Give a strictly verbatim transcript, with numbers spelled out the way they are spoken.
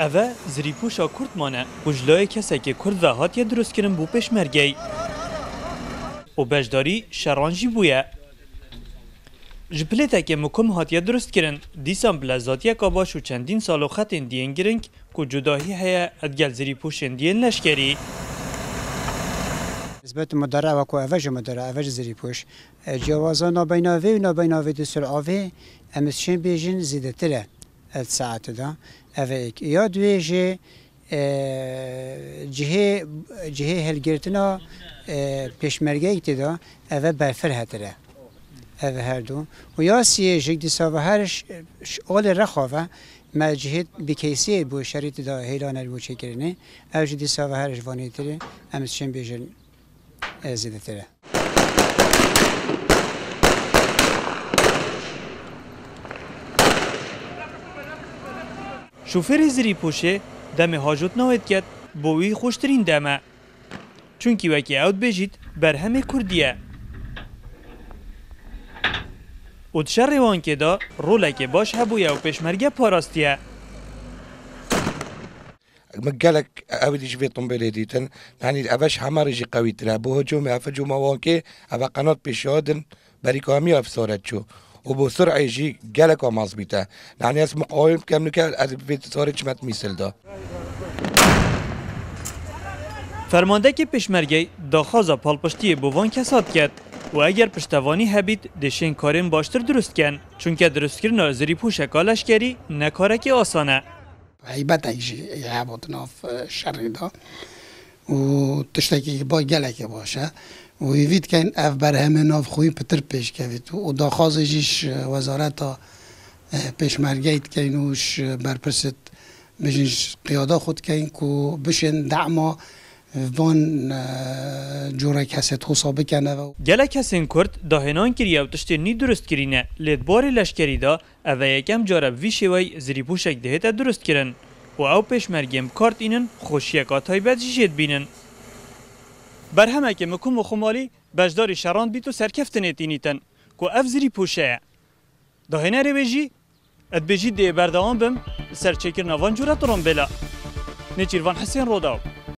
Eve zirîpûşa Kurd mane ku ji layê kesekê Kurd ve hatiye dirustkirin bo pêşmergeyî û beşdarî şeran jî bûye. Ji pilêtekê mikum hatiye dirustkirin, dîsan bi lezatiyeka baş û çendîn salo xetên diyên girîng ku cudahî heye digel zirîpûşên diyên leşkerî. Nisbet mudere ew ku eve ji mudere, eve ji zirîpûş. E, ciyawaza nabeyna vê û nabeyna vê di sur avê, em ê çi bêjin, zêdetir e. Ev saetê de. Ev e yek. Ya duê jî, e, cihê, cihê hilgirtina, e, pêşmergeyek tê de, ev e berfirehtir e. Ev e her du. Û ya siyê jî dîsa ve her ş-, ş-, olê rexwa ve me cihê bikeysiyê bû şerîtê de hêlan er bû çêkirinê. Ev jî dîsa ve her ji vanê tirê, em çi bêjin, e, zêdetir e. Şofêrê zirîpûşê demê hajot nayê diket, bo wî xweştirîn dem e. Çunkî wekî ew dibêjît, berhemê Kurdî ye. Û di şerê wankê de rolekê baş hebûye û pêşmerge parastiye. Min gelek ewilî ji vê tombêlê dîtin. Yanî eve ji hema re jî qewîtir e. Bo hicûmê ev hicûma wankê, eve qenat pêşiya din, berî ku hemî ev sare çû. Û bo sur'ê jî gelek amaz bîte. Yanî ez miqawim dikem nûke ez bi vê sarê çime mîsil de. Fermandekê pêşmergeyê daxwaza palpiştiyê bo van kesa diket û eger piştevanî hebît, dê şên karên baştir dirust ken. Çunke dirustkirina zirîpûşeka leşkerî ne karekî asan e. Heybetek jî hebû di nav, e, şerê de û tiştekî ba-, gelekî baş e. Û hêvî dikeyn ev berhemê navxweyî pitir pêş kevît û daxwazê jî ji wezareta, e, pêşmergeyê dikeyn û ji berpirsê bêjin ji qiyada xwe dikeyn ku bişên dema van, e, cûre kesê wisa bikene ve. Gelek kesên Kurd dahênan kiriye û tiştên nî durust kirîne, lê di barê leşkerî de ev e yekem car e bi vî şêweyî zirîpûşek dihête durustkirin û ew pêşmergeyên bi kar tînin xweşiyeka taybet jî jê dibînin. Berhemeke mikum û xumalî beşdarî şeran dibît û serkeftinê tînîtin ku ev zirîpûşe ye. Dahênerê wê jî, ez dibêjî dê berdewam bim li ser çêkirina van cûre trombêla. Nêçîrvan Hisên, Rodaw.